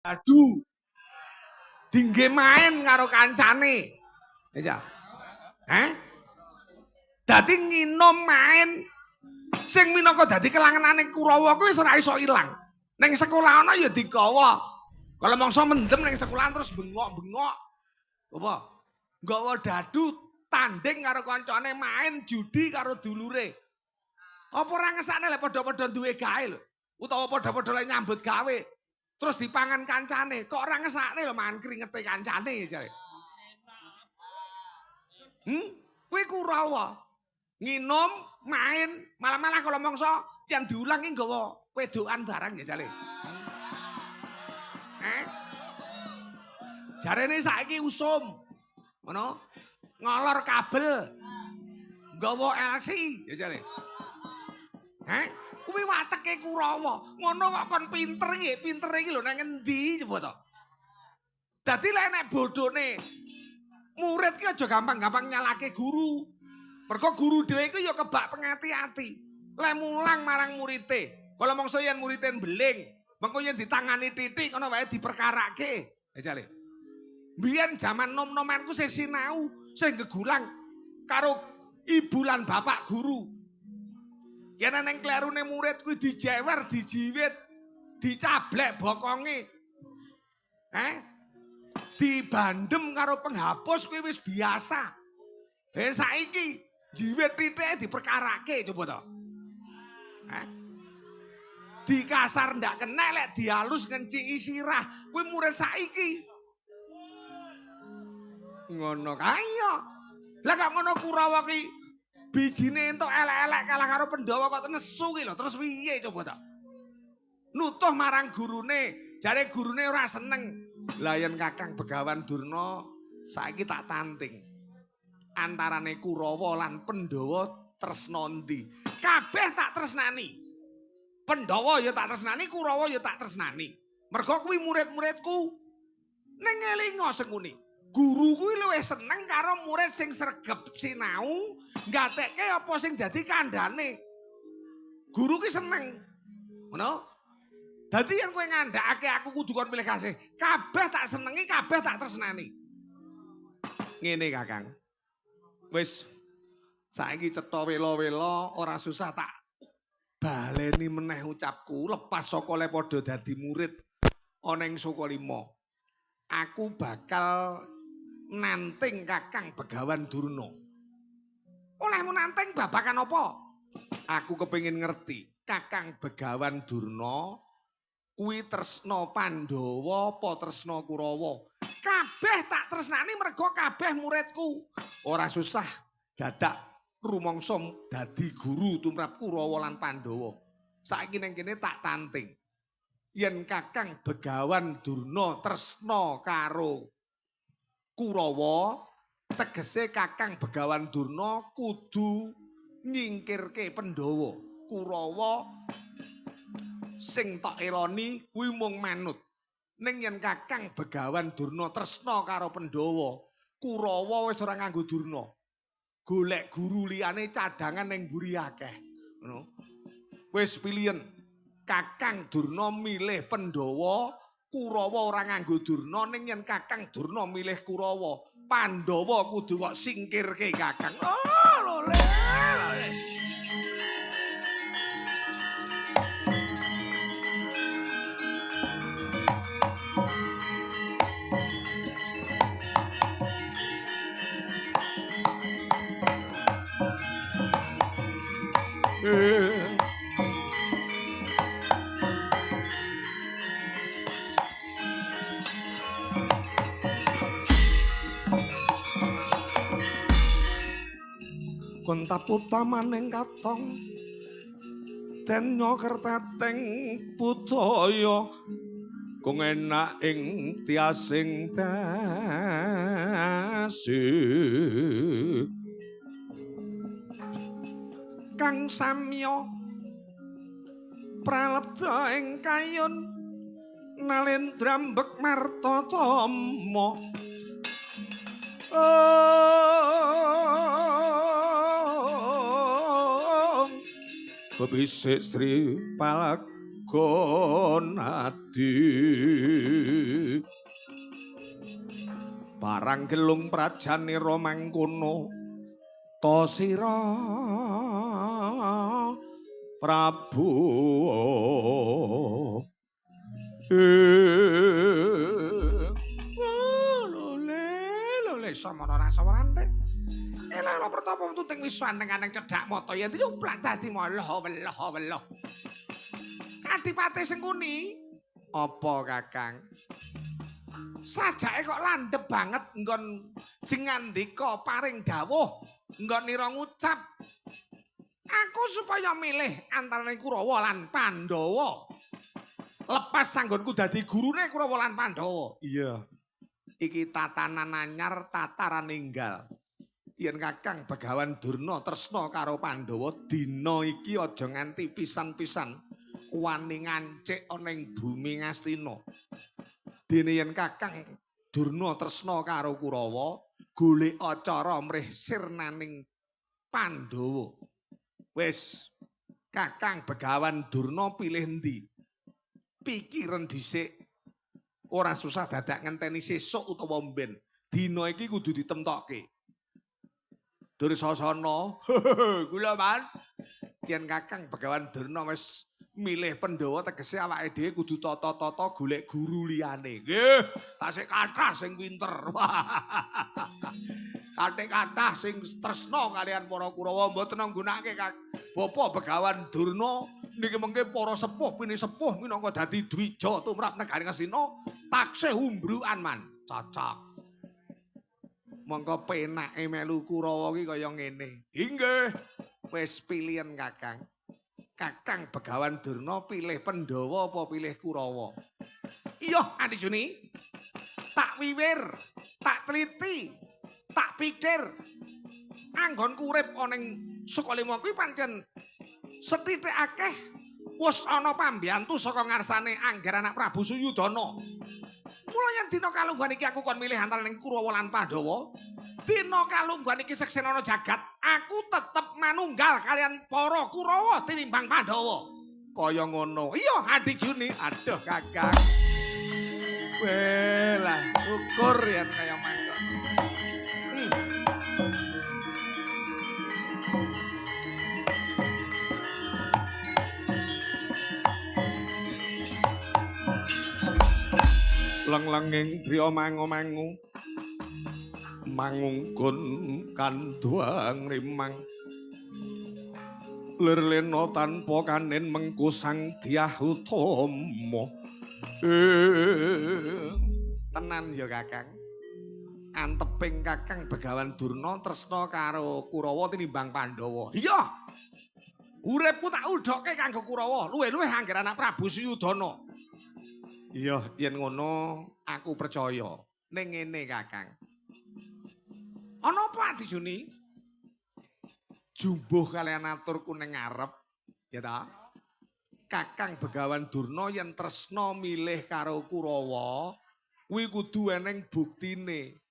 Dadu. Dingge main karo kancane. Ya. Heh? Dadi nginom main sing minangka dadi kelangenane Kurawa kuwi wis ora iso ilang. Ning sekolah ana ya digawa. Kalau mangsa mendem ning sekolahan terus bengok-bengok. Apa? Nggawa dadu tanding karo kancane main judi karo dulure. Apa ora ngesakne lek padha-padha duwe gawe lho. Utawa padha-padha lek nyambut gawe. Terus dipangan kancane, kok ora ngesakne lho mangan kringete kancane jare. Kuwi Kurawa. Nginom, main, malah-malah kalau mangsa yang diulang ki nggawa wedokan barang ya jare. Eh? Jarene saiki usum. Ngono? Ngolor kabel. Nggawa LC ya jare. Heh? Kuwi wateke Kurawa. Ngono kok kon pinter iki, pinter iki lho nang endi coba to. Dadi lek nek bodhone murid ki aja gampang-gampang nyalake guru. Mergo guru dhewe iku ya kebak pengati-ati. Lek mulang marang murite, kala mangsa yen murite mbeling, mengko yen ditangani titik kono wae diperkarake. Ya jale. Mbiyen jaman nom-nomanku sing sinau, sing gegulang karo ibu lan bapak guru. Yen eneng klerune murid kuwi dijewer, dijiwit, dicablek bokonge. Eh? Dibandem karo penghapus kuwi wis biasa. Eh saiki jiwit titike diperkarake coba to. Eh? Dikasar ndak kena lek dihalus ngenciki sirah. Kuwi murid saiki. Ngono kae. Lah kok ngono Kurawa ki bijine entuk elek-elek kalah karo Pandhawa kok nesu ki lho. Terus piye coba to? Nutuh marang gurune, jare gurune ora seneng. Lah yen Kakang Begawan Durna saiki tak tanting. Antarane Kurawa lan Pandhawa tresna ndi? Kabeh tak tresnani. Pandhawa ya tak tresnani, Kurawa ya tak tresnani. Mergo kuwi murid-muridku. Ning elinga senguni. Guru kuwi luwih seneng karo murid sing sregep sinau, nggatekke apa sing dadi kandhane. Guru ki seneng. Ngono? Dadi yen kowe ngandhakake aku kudu kon pilih kasih, kabeh tak senengi, kabeh tak tresnani. Ngene Kakang. Wis saiki cetha wela-wela ora susah tak baleni meneh ucapku lepas saka le padha dadi murid ana ing Sukalima. Aku bakal nanting Kakang Begawan Durna. Olehmu nanting babakan apa? Aku kepengin ngerti Kakang Begawan Durna kuwi tresna Pandhawa apa tresna Kurawa? Kabeh tak tresnani mergo kabeh muridku. Ora susah dadak rumangsa dadi guru tumrap Kurawa lan Pandhawa. Saiki ning kene tak tanting. Yen Kakang Begawan Durna tresna karo Kurawa, tegese Kakang Begawan Durna kudu nyingkirke Pandhawa. Kurawa sing tok eloni kuwi mung manut. Ning yen Kakang Begawan Durna tresna karo Pandhawa, Kurawa wis ora nganggo Durna. Golek guru liyane cadangan ning mburi akeh. Ngono. Wis pilihen. Kakang Durna milih Pandhawa, Kurawa ora nganggo Durna, ning yen Kakang Durna milih Kurawa, Pandhawa kudu kok singkirke Kakang. Oh, lole. Kontap utamaning katong den kerteteng budaya kung enak ing tiasing dasi kang samya pralebda ing kayun nalendra mbek martatama. Bebisik Sri Palaguna. Gonadi parang gelung prajanira mangkono ta sira Prabu. Lole lole samara rasa warante elok pertapa metu teng wis aneng-aneng cedhak mata yen yuplak dadi moloh weloh weloh. Adipati Sengkuni, apa Kakang? Sajake kok landhep banget nggon jengandika paring dawuh, nggon nira ngucap. Aku supaya milih antarane Kurawa lan Pandhawa. Lepas anggonku dadi gurune Kurawa lan Pandhawa. Iya. Iki tatanan anyar, tataran enggal. Yen Kakang Begawan Durna tresna karo Pandhawa, dina iki aja nganti pisan-pisan wani ngancik ana ing bumi Ngastina. Dene yen Kakang Durna tresna karo Kurawa, golek acara mrih sirnaning Pandhawa. Wis, Kakang Begawan Durna pilih endi? Pikiran dhisik. Ora susah dadak ngenteni sesuk utawa mben. Dina iki kudu ditemtokke. Dursasana, kula man. Yen Kakang Begawan Durna wis milih Pandhawa tegese awake dhewe kudu tata-tata golek guru liyane. Nggih, tasih kathah sing pinter. Kathah kathah sing tresna kalian para Kurawa mboten nggunakake Bapak Begawan Durna niki mengke para sepuh pini sepuh minangka dadi dwija tumrap negari Ngastina taksih umbrukan man. Cocok. Mongko penake melu Kurawa ki kaya ngene. Inggih. Wis pilihan Kakang. Kakang Begawan Durna pilih Pandhawa apa pilih Kurawa? Iya, Andi Juni. Tak wiwir, tak teliti, tak pikir. Anggonku urip ana ing Sukalima kuwi pancen sethithik akeh wis ana pambiyantu saka ngarsane Angger anak Prabu Suyudana. Mula yen dina kalungguhan iki aku kon milih antaraning Kurawa lan Pandhawa, dina kalungguhan iki seksen ana jagat, aku tetep manunggal kalian para Kurawa tinimbang Pandhawa. Kaya ngono. Iya, Adi Juni. Aduh, Kakang. Welah, syukur yen kaya mangkono. Leng-lenging driya mangu-mangu mangunggun kandhuang rimang lir lena tanpa kanin mengku sang Dyah Utama. Tenan ya Kakang, anteping Kakang Begawan Durna tresna karo Kurawa tinimbang Pandhawa. Iya, uripku tak udhokke kanggo Kurawa, luwih-luwih angger anak Prabu Suyudana. Iya, yen ngono aku percaya. Ning ngene Kakang. Ana apa Adi Juni? Jumbuh kalian aturku ning ngarep, ya ta? Kakang Begawan Durna yen tresna milih karo Kurawa, kuwi kudu eneng buktine.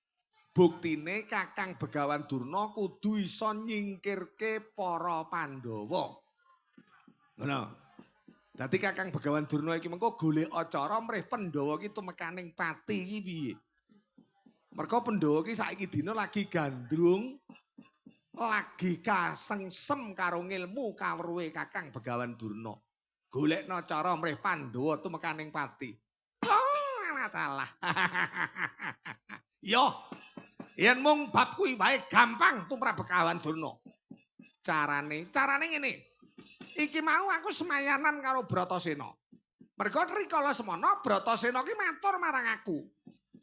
Buktine Kakang Begawan Durna kudu iso nyingkirke para Pandhawa. Ngono. Dadi Kakang Begawan Durna iki mengko golek acara mrih Pandhawa iki tumekaning pati iki piye. Mergo Pandhawa iki saiki dina lagi gandrung, lagi kasengsem karo ngilmu kawruhe Kakang Begawan Durna. Golekno cara mrih Pandhawa tumekaning pati. Oh, alah. Yo, yen mung bab kuwi wae gampang tumrap Begawan Durna. Carane ngene. Iki mau aku semayanan karo Bratasena. Mergo rikala semana Bratasena ki matur marang aku.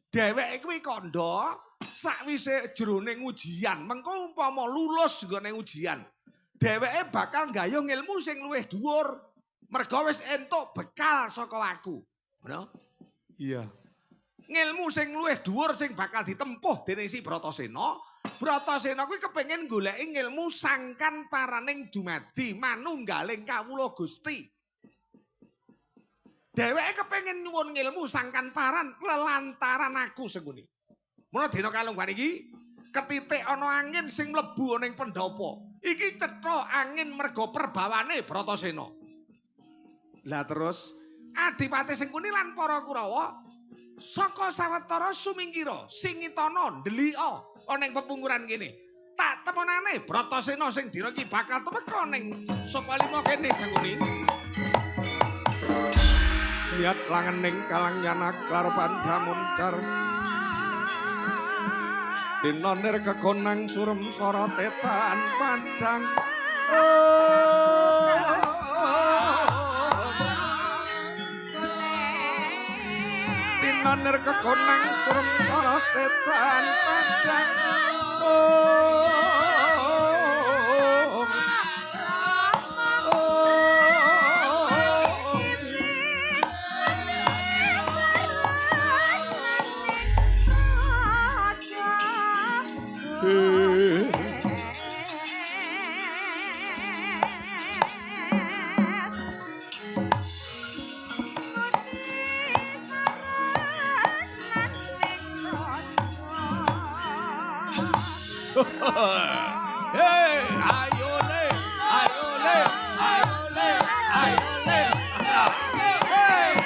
Dheweke kuwi kandha sakwise jroning ujian, mengko umpama lulus nggone ujian, dheweke bakal nggayuh ngilmu sing luwih dhuwur. Mergo wis entuk bekal saka aku. Ngono? Iya. Ngilmu sing luwih dhuwur sing bakal ditempuh dening si Bratasena. Bratasena kuwi kepengin goleki ngilmu sangkan paraning dumadi manunggaling kawula Gusti. Dheweke kepengin nyuwun ngilmu sangkan paran lelantaran aku sengkuni. Mula dina kalungguhan iki ketitik ana angin sing mlebu ana ing pendhapa. Iki cetha angin merga perbawane Bratasena. Lah terus Adipati Sengkuni lan para Kurawa saka sawetara sumingkira singitana ndelika ana ing pepungkuran kene. Tak temonane Bratasena sing dina iki bakal tumeka ning Sukalima kene Sengkuni. Lihat langening kalang yanak klar pandamuncar. Dinonir kekonang surem sorote tan padang. Dinonir kekonang surem sorote tan padang. Hey, ayo le, ayo le, ayo le, ayo le. Hey.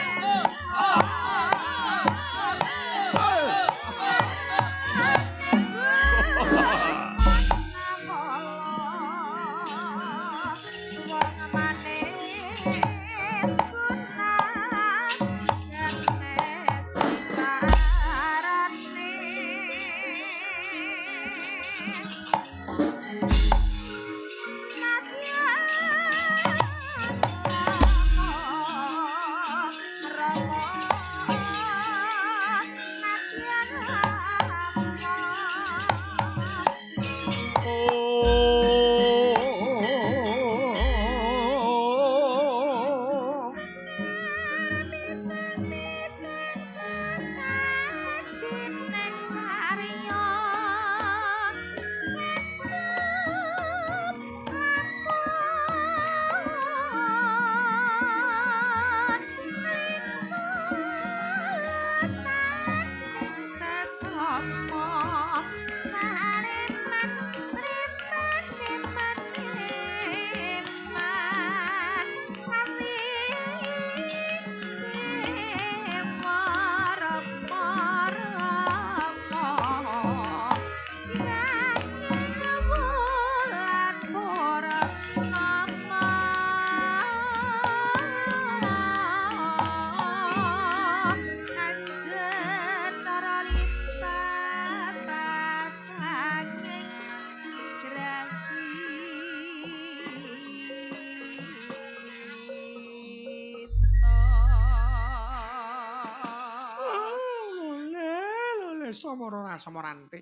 Samara samorante.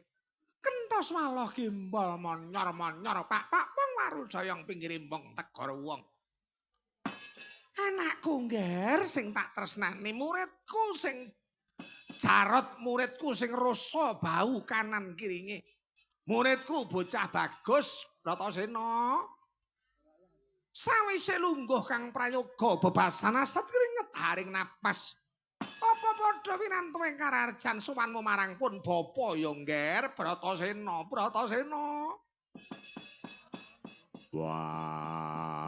Kentos waloh gimbal monyor-monyor pak-pak pong warujayang pinggir embong tegor wong. Anakku ngger sing tak tresnani, muridku sing jarot, muridku sing rasa bau kanan kiringe. Muridku bocah bagus Bratasena. Sawise lungguh kang prayoga bebasan asat kringet haring napas. Apa padha winantu ing kararjan sowanmu marang pun bapa ya ngger Bratasena, Bratasena. Wah.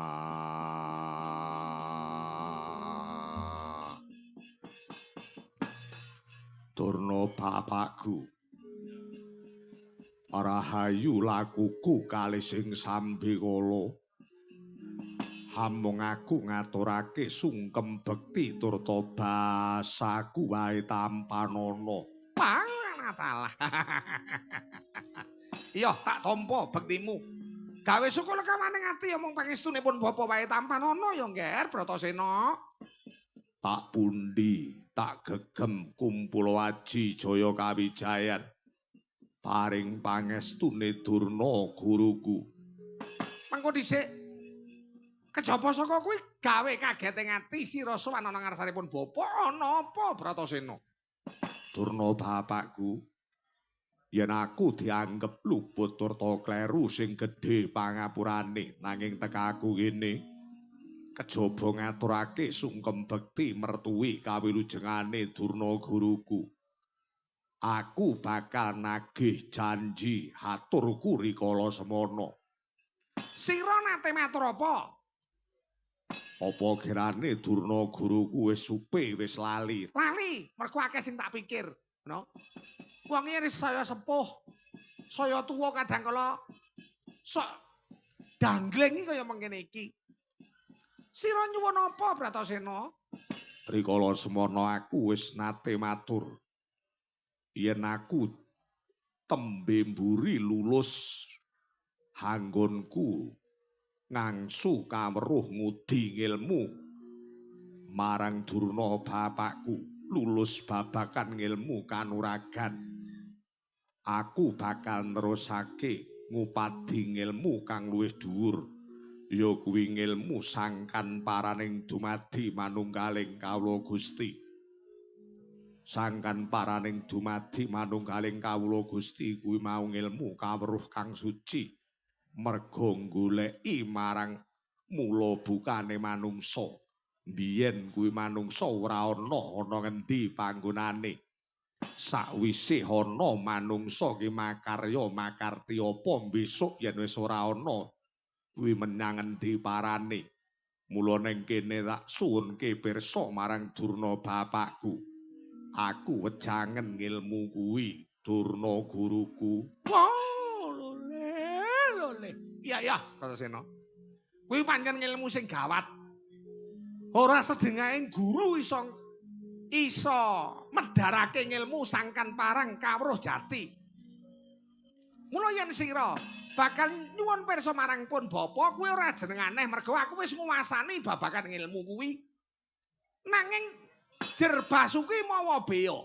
Durna bapakku. Rahayu lakuku kalih sing sambikala. Amung aku ngaturake sungkem bekti turta basaku wae tampanana. Panganatalah. Iya, tak tampa bektimu. Gawe syukur lekawaning ati omong pangestunipun bapa wae tampanana ya, Ngger Bratasena. Tak pundi, tak gegem kumpul aji jaya kawijayan. Paring pangestune Durna guruku. Mengko dhisik. Kejaba saka kuwi gawe kagete ati sira sowan ana ngarsanipun bapa ana apa Bratasena? Durna bapakku, yen aku dianggep luput turta kleru sing gedhe pangapurane, nanging tekaku kene kejaba ngaturake sungkem bekti mertuwi kawilujengane Durna guruku. Aku bakal nagih janji haturku rikala semana. Sira nate matur apa? Apa kirane Durna guruku wis supe, wis lali? Lali, mergo akeh sing tak pikir, no. Wong iki wis saya sepuh, saya tuwa kadang kala sok danggling iki kaya mengkene iki. Sira nyuwun apa, Bratasena? Rikala semana aku wis nate matur. Yen aku tembe mburi lulus hanggonku ngangsu kaweruh ngudi ngilmu marang Durna bapakku, lulus babakan ngilmu kanuragan. Aku bakal nerusake ngupadi ngilmu kang luwih dhuwur, ya kuwi ngilmu sangkan paraning dumadi manunggaling kawula Gusti. Sangkan paraning dumadi manunggaling kawula Gusti kuwi mau ngilmu kaweruh kang suci, merga goleki marang mula bukane manungsa. Biyen kuwi manungsa ora ana ngendi panggonane. Sakwise ana manungsa ki makarya makarti apa besok yen wis ora ana kuwi menyang endi parane. Mula ning kene tak suwunke pirsa marang Durna bapakku. Aku wejangen ngilmu kuwi Durna guruku. Wah, lole, lole. Iya, iya, Bratasena. Kuwi pancen ngilmu sing gawat. Ora sedengahe guru iso medharake ngilmu sangkan parang kawruh jati. Mula yen sira bakal nyuwun pirsa marang pun bapa, kuwi ora jeneng aneh mergo aku wis nguwasani babagan ngilmu kuwi. Nanging Jerbasuki mawa beya.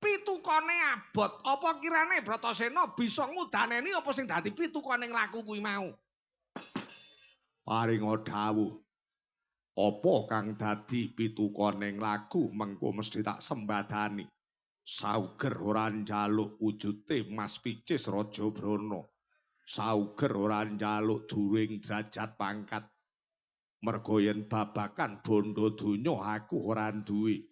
Pitukane abot, apa kirane Bratasena bisa ngudaneni apa sing dadi pitukane laku kuwi mau? Paringa dawuh. Apa kang dadi pitukane laku mengko mesti tak sembadani. Sauger ora njaluk wujute Mas Picis Raja Brana. Sauger ora njaluk during derajat pangkat. Mergo yen babakan bondo donya aku ora duwe.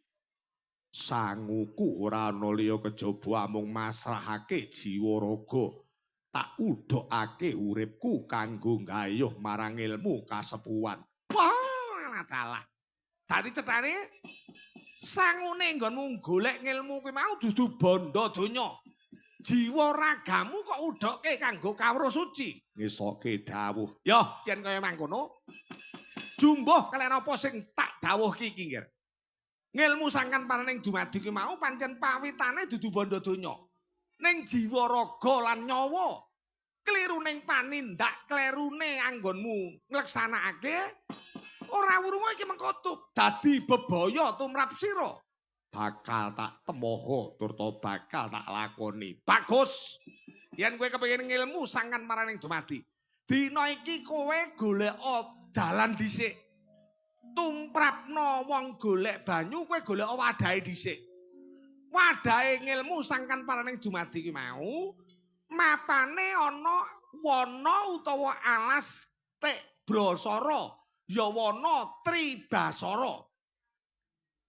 Sanguku ora ana liya kejaba amung masrahake jiwa raga. Tak udhokake uripku kanggo nggayuh marang ilmu kasepuhan. Wah, dalah. Dadi cethane sangune nggonmu golek ngilmu kuwi mau dudu bondo donya. Jiwa ragamu kok udhokke kanggo kawruh suci. Ngesoke dawuh. Yo, yen kaya mangkono, jumbuh kalian apa sing tak dawuhki iki, Nggir. Ngilmu sangkan paraning dumadi kuwi mau pancen pawitane dudu bondo donya. Ning jiwa raga lan nyawa. Kliru ning panindak, klerune anggonmu ngleksanakake ora wurunga iki mengko dadi bebaya tumrap sira. Bakal tak temoho turta bakal tak lakoni. Bagus. Yen kowe kepengin ngilmu sangkan paraning dumadi, dina iki kowe golek dalan dhisik. Tumrapno wong golek banyu, kowe golek wadahe dhisik. Wadahe ngilmu sangkan paraning dumadi ki mau mapane ana wana utawa alas Tek Brasara, ya wana Tribasara.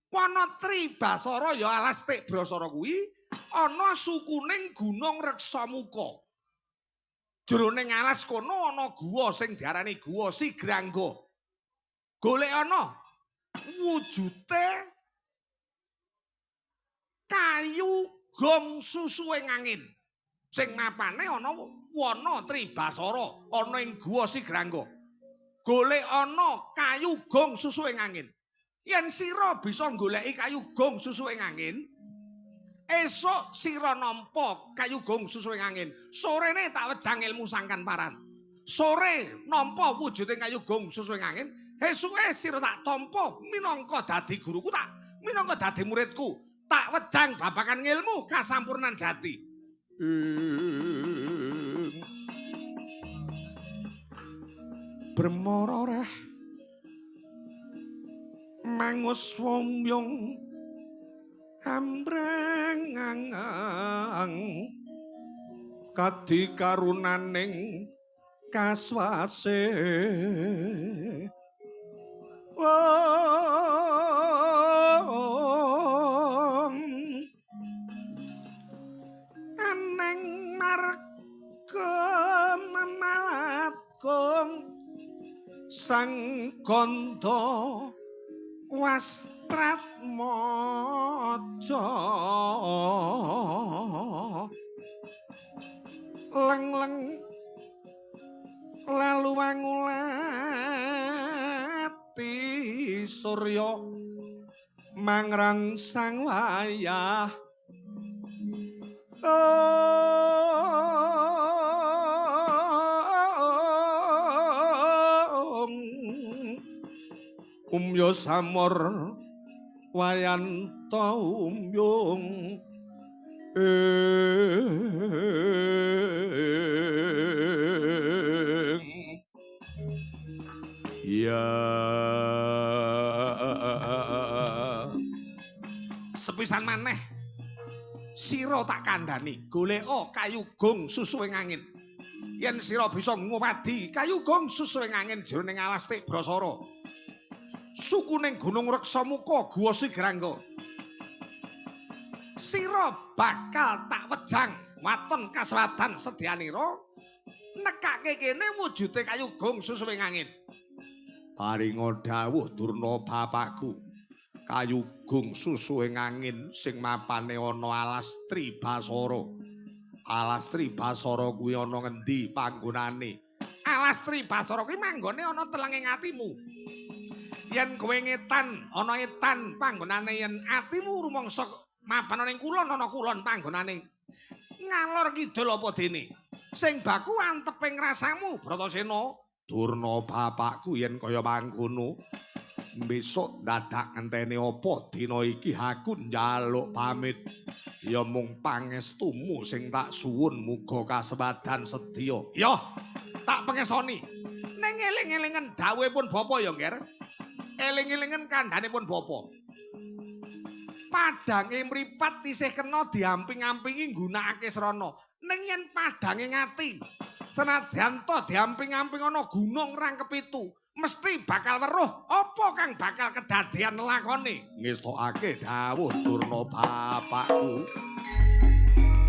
Wana Tribasara ya alas Tek Brasara kuwi ana sukuning Gunung Reksamuka. Jroning alas kono ana guwa sing diarani Guwa Sigrangga. Golek ana wujute kayu gong susuwing angin. Sing mapane ana wana Tribasara ana ing Guwa Sigrangga. Golek ana kayu gong susuwing angin. Yen sira bisa goleki kayu gong susuwing angin, esuk sira nampa kayu gong susuwing angin. Sorene tak wejang ilmu sangkan paran. Sore nampa wujuding kayu gong susuwing angin, esuke sira tak tampa minangka dadi guruku, tak minangka dadi muridku. Tak wejang babagan ngilmu kasampurnan jati. Bremara reh mangus womyong ambrang kadi karunaning kaswase. Wong aneng marga memalat gong Sang Gandha Wastratmaja leng-leng lalu wangulati surya mangrang sang wayah. Umyo samor wayanta umyung ya. Sepisan maneh sira tak kandhani, goleka kayu gong susuwing angin. Yen sira bisa ngowadi kayu gong susuwing angin jroning alas Tibrasara, sukuning Gunung Reksamuka Guwa Sigrangga, sira bakal tak wejang waton kaswadan sedyanira nekake kene wujude kayu gong susuwing angin. Paringa dawuh Durna bapakku, kayu gong susuwing angin sing mapane ana alas Tribasara. Alas Tribasara kuwi ana ngendi panggonane? Alas Tribasara kuwi manggone ana telenging atimu. Yen kowe ngetan ana etan panggonane, yen atimu rumangsa mapan ana ing kulon ana kulon panggonane. Ngalor kidul apa dene? Sing baku anteping rasamu Bratasena. Durna bapakku yen kaya mangkono besok dadak ngenteni apa dina iki aku njaluk pamit. Ya mung pangestumu sing tak suwun muga kasepadan sedya. Ya, tak pengesoni. Ning eling-elingan dawuhipun bapa ya, Ngger. Eling-elingan kandhanipun bapa. Padange mripat isih kena diamping-ampingi nggunakake srana. Ning yen padange ngati, senadyan to diamping-amping ana gunung rangkep pitu, mesti bakal weruh apa kang bakal kedadean lakone. Ngestokake dawuh Durna bapakku.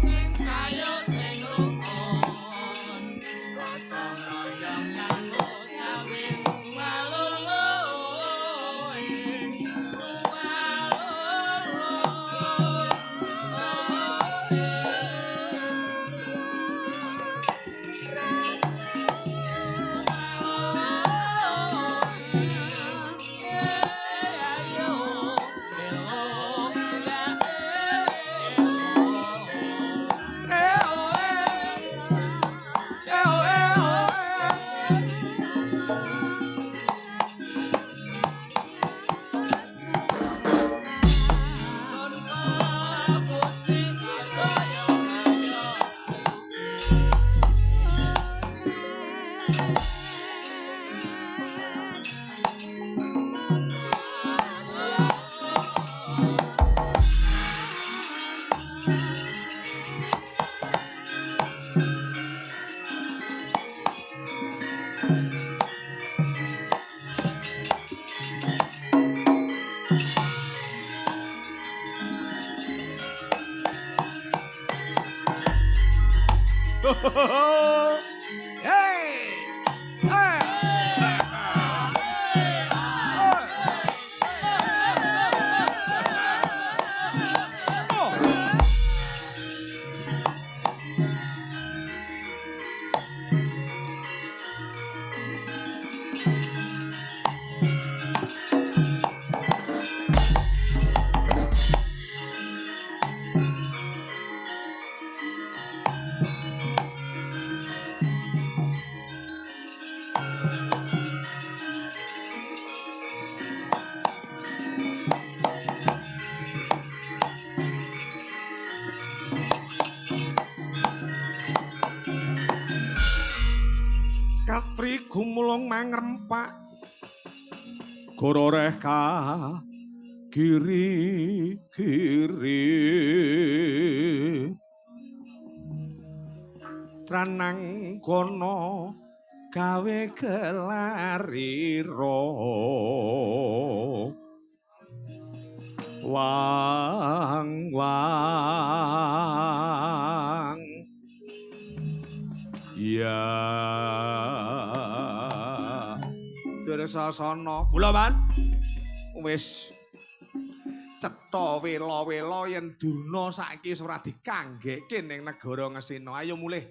Sing kayu sing rukun, gotong royong nyambut gawe walolo ing Katri gumulung mangrempak gororeh ka kiri kiri tranang kono gawe kelarira wang wang ya Dursasana. Kula, Pan. Wis cetha wela-wela yen Durna saiki wis ora dikanggeke ning negara Ngastina. Ayo mulih.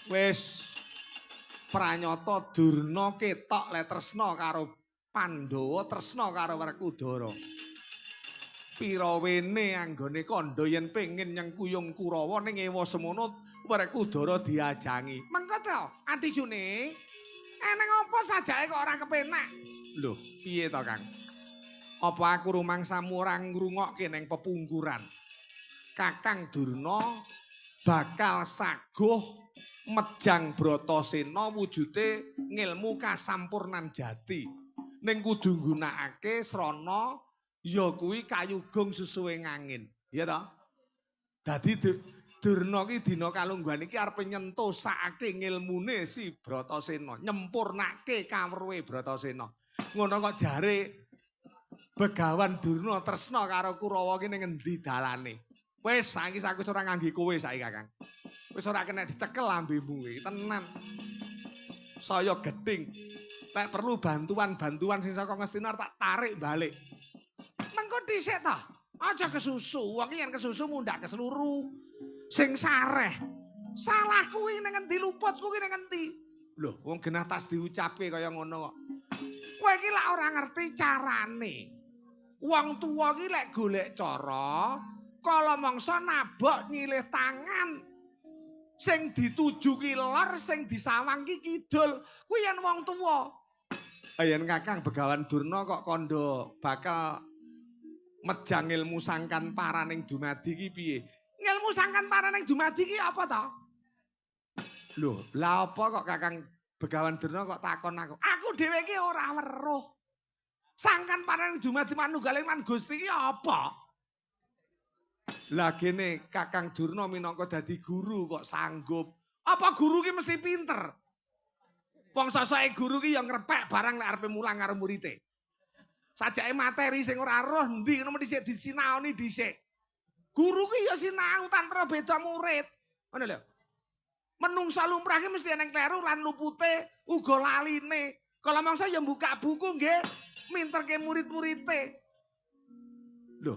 Wis pranyata Durna ketok le tresna karo Pandhawa, tresna karo Werkudara. Pira wene anggone kandha yen pengin nyengkuyung Kurawa ning ewa semono Werkudara diajangi. Mengko to, Antisune. Eneng apa sajake kok ora kepenak? Lho, piye to, Kang? Apa aku rumangsamu ora ngrungokke ning pepungkuran? Kakang Durna bakal saguh mejang Bratasena wujude ngilmu kasampurnan jati. Ning kudu nggunakake srana ya kuwi kayu gong susuwe ngangin. Iya to? Dadi Durna ki dina kalungguhan iki arepe nyentosake ngilmune si Bratasena, nyempurnake kawruhe Bratasena. Ngono kok jare Begawan Durna tresna karo Kurawa ki ning endi dalane? Wis saiki aku ora ngangge kowe saiki, Kakang. Wis ora kena dicekel lambemu iki, tenan. Saya gething. Nek perlu bantuan-bantuan sing saka Ngastina tak tarik balik. Mengko dhisik ta? Aja kesusu, wong iki yen kesusu mundhak keseluruh. Sing sareh. Salahku iki ning endi, luputku iki ning endi? Lho, wong genah tas diucapke kaya ngono kok. Kowe iki lak ora ngerti carane. Wong tuwa iki lek golek cara, kala mangsa nabok nyilih tangan. Sing dituju ki lor, sing disawang ki kidul. Kuwi yen wong tuwa. Yen Kakang Begawan Durna kok kandha bakal mejang ilmu sangkan paraning dumadi ki piye? Ngilmu sangkan paraning dumadi ki apa to? Lho, lha apa kok Kakang Begawan Durna kok takon aku? Aku dhewe iki ora weruh. Sangkan paraning dumadi manunggaling lan Gusti ki apa? Lah gene Kakang Durna minangka dadi guru kok sanggup. Apa guru ki mesti pinter? Wong sosoke guru ki ya ngrepek barang lek arepe mulang karo murite. Sajake materi sing ora roh endi ngono dhisik disinaoni dhisik. Guru ki ya sinau tanpa beda murid. Ngono lho. Menungsa lumrah ki mesti eneng kleru lan lupute uga laline. Kala mangsa ya buka buku nggih minterke murid-murite. Lho,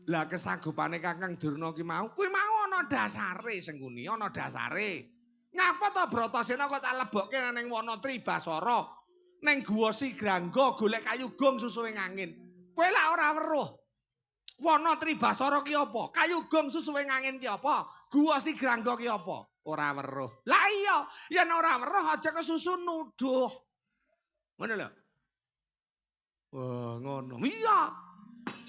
lah kesanggupane Kakang Durna ki mau, kuwi mau ana dasare Sengkuni, ana dasare. Ngapa to Bratasena kok tak lebokke ning wana Tribasara, ning Guwa Sigrangga golek kayu gong susuwe ngangin. Kowe lak ora weruh. Wana Tribasara ki apa? Kayu gong susuwe ngangin ki apa? Guwa Sigrangga ki apa? Ora weruh. Lah iya, yen ora weruh aja kesusu nuduh. Ngono lho. Wah, ngono. Iya.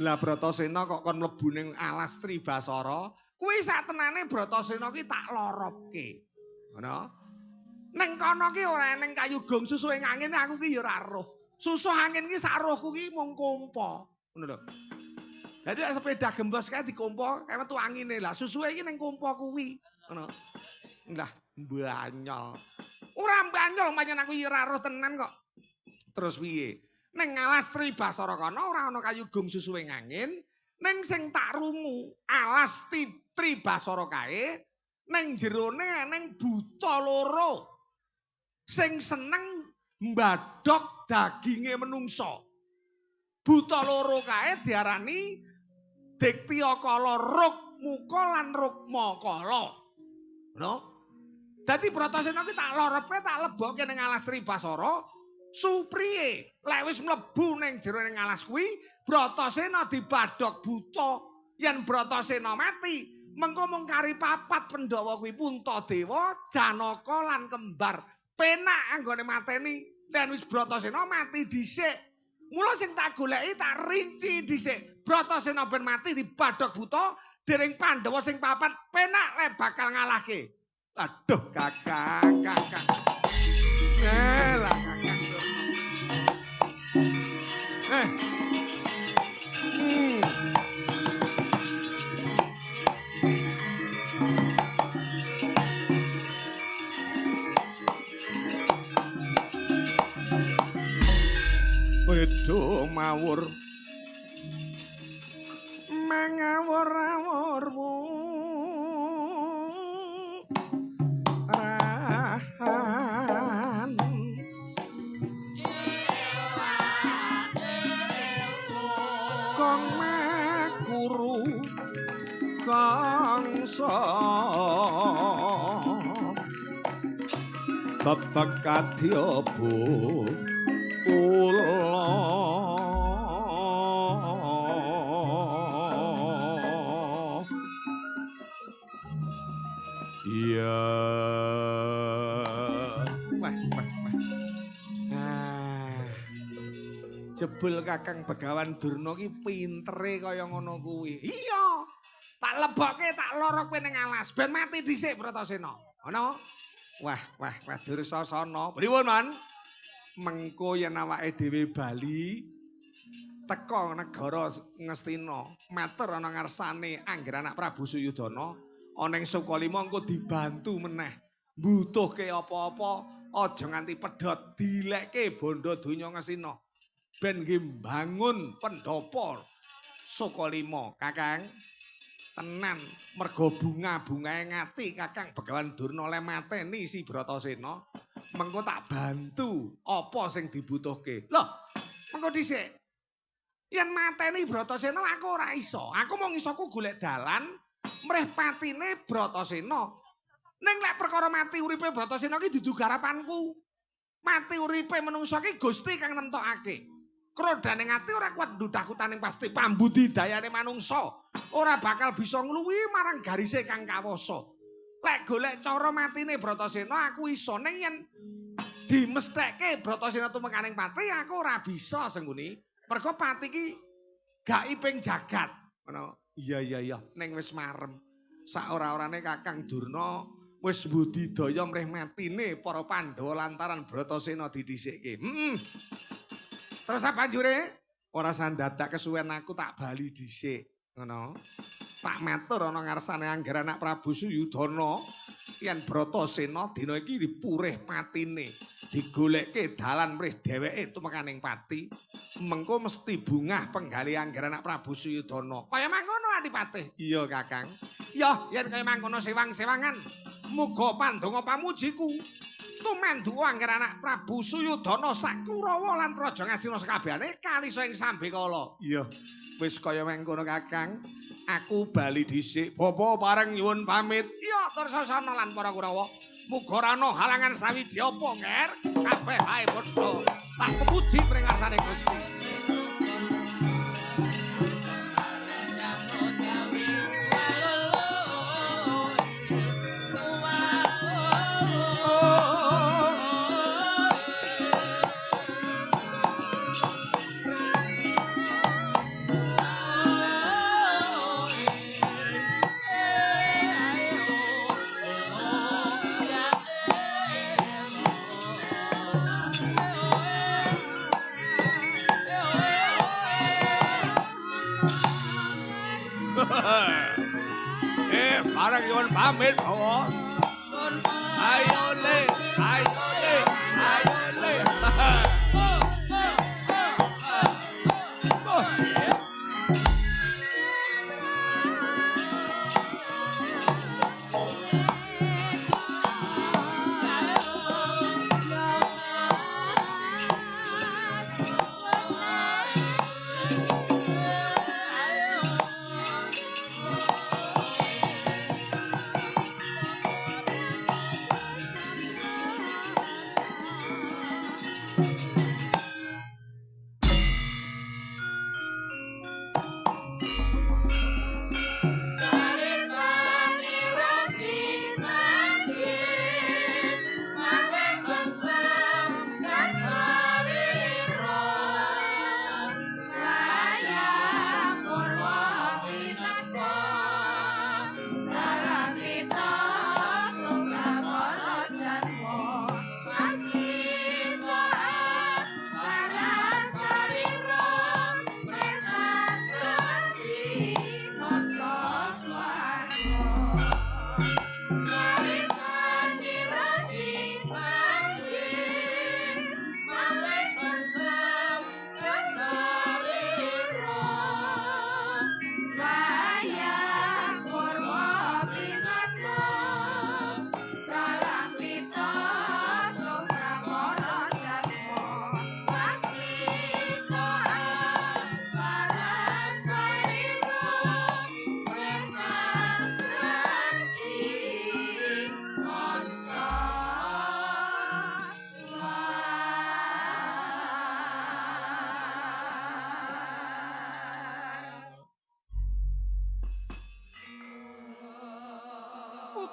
Lah Bratasena kok kon mlebu ning alas Tribasara, kuwi satenane Bratasena ki tak loropke. Ngono. Ning kono ki ora eneng kayu gong susuhe angin, aku ki ya ora roh. Susuh angin ki sak rohku ki mung kompo. Ngono lho. Dadi nek sepeda gembos kae dikompo, kae metu angine. Lah susuhe iki ning kompo kuwi. Ngono. Lah mbanyol. Ora mbanyol pancen aku ya ora roh tenan kok. Terus piye? Ning alas Tribasara kono ora ana kayu gong susuhe angin, ning sing tak rungu alas Tribasara kae ning jerone eneng buta loro sing seneng mbadhok daginge menungsa. Buta loro kae diarani Diktiyakala Rukmuka lan Rukmakala. Ngono. Dadi Bratasena ki tak lorepe tak lebokke ning alas Tribasara. Supriye lek wis mlebu ning jero ning alas kuwi, Bratasena dibadhok buta. Yen Bratasena mati, mengko mung kari papat Pandhawa kuwi Puntadewa, Janaka lan kembar. Penak anggone mateni, yen wis Bratasena mati dhisik. Mula sing tak goleki tak rinci dhisik. Bratasena ben mati dibadhok buta, dening Pandhawa sing papat penak lek bakal ngalahke. Aduh, Kakang, Kakang. Lah Kakang. Wedo mawur mangawur-awur rahan. Kangsa tetep kadya kula. Iya. Wah, wah, wah. Ah. Jebul Kakang Begawan Durna ki pintere kaya ngono kuwi. Iya. Tak lebokke, tak lorok kowe ning alas ben mati dhisik Bratasena. Ngono? Wah, wah, wah Dursasana. Pripun, Man? Mengko yen awake dhewe bali teka negara Ngastina, matur ana ngarsane Angger anak Prabu Suyudana, ana ing Sukalima engko dibantu meneh. Mbutuhke apa-apa aja nganti pedhot, dilekke bondo donya Ngastina. Ben nggih mbangun pendhapa Sukalima, Kakang. Tenan mergo bunga-bungae ngati Kakang Begawan Durna le mateni si Bratasena. Mengko tak bantu apa sing dibutuhke. Loh, mengko dhisik. Yen mateni Bratasena aku ora iso. Aku mung isoku golek dalan mrih patine Bratasena. Ning lek perkara mati uripe Bratasena ki dudu garapanku. Mati uripe menungsa ki Gusti kang nemtokake. Krodane ati ora kuat ndudakutaning pasti pambudidayane manungsa ora bakal bisa ngluwi marang garise kang kawasa. Lek golek cara matine Bratasena aku iso, ning yen dimestheke Bratasena tumekaning pati aku ora bisa Sengguni. Mergo pati ki gaibing jagat. Ngono. Iya iya iya, ning wis marem. Saora-orane Kakang Durna wis budidaya mrih matine para Pandhawa lantaran Bratasena didhisikke. Heeh. Terus apa banjure? Ora sandadak kesuwen aku tak bali dhisik, ngono. Tak matur ana ngarsane Angger anak Prabu Suyudana yen Bratasena dina iki dipurih patine, digolekke dalan mrih dheweke tumekaning pati, mengko mesti bungah penggalih Angger anak Prabu Suyudana. Kaya mangkono Adipati. Iya, Kakang. Ya, yen kaya mangkono sewang-sewangan, muga pandonga pamujiku tumandu Angger anak Prabu Suyudana sak Kurawa lan Praja Ngastina sekabehane kalisa ing sambekala. Iya, wis kaya mangkono Kakang. Aku bali dhisik. Bapa pareng nyuwun pamit. Iya, Dursasana lan para Kurawa. Muga ora ana halangan sawiji apa, Nger. Kabeh ae padha tak puji mring ngarsane Gusti. Bareng nyuwun pamit, Bawa. Ayo le, ayo le, ayo le.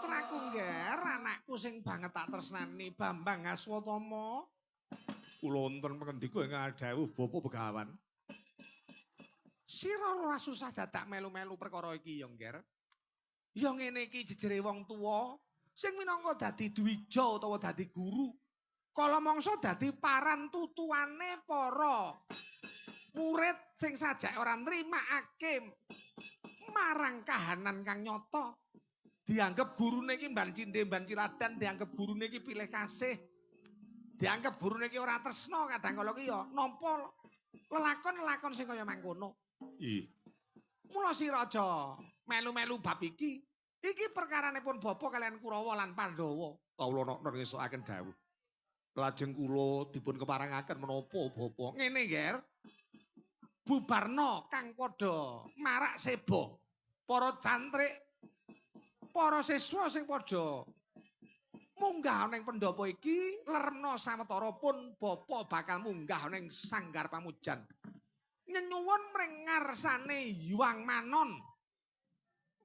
Putraku ngger, anakku sing banget tak tresnani Bambang Aswatama. Kula wonten pangendika ing dawuh Bapak Begawan. Sira ora susah dadak melu-melu perkara iki ya, Ngger. Ya ngene iki jejere wong tuwa sing minangka dadi dwija utawa dadi guru. Kala mangsa dadi paran tutuane para murid sing sajake ora nrimakake marang kahanan kang nyata. Dianggep gurune iki mban cindhe mban ciladan, dianggep gurune iki pilih kasih. Dianggep gurune iki ora tresna kadang kala ki ya nampa lelakon-lelakon sing kaya mangkono. Ih, Mula sira aja melu-melu bab iki. Iki perkaranipun bapa kalian Kurawa lan Pandhawa. Kawula nokno ngesukaken dawuh. Lajeng kula dipun keparengaken menapa bapa? Ngene, Ger. Bubarna kang padha marak seba. Para cantrik, para siswa sing padha munggah ning pendhapa iki leremna sawetara pun bapa bakal munggah ning sanggar pamujan. Nyenyuwun mring ngarsane Hyang Manon.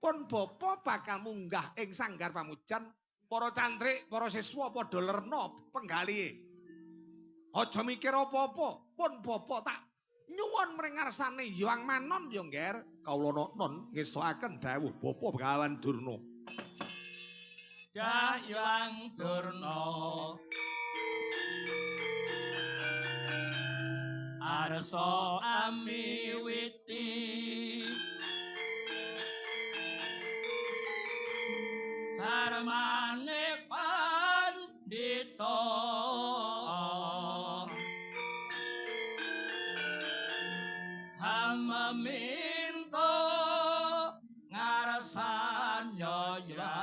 Pun bapa bakal munggah ing sanggar pamujan, para cantrik, para siswa padha lerna penggalihe. Aja mikir apa-apa, pun bapa tak nyuwun mring ngarsane Hyang Manon ya, Ngger. Kawula noknon ngestokaken dawuh Bapak Begawan Durna. Dayang Durna arsa amiwiti dharmane pandhita hamaminta ngarsan yayang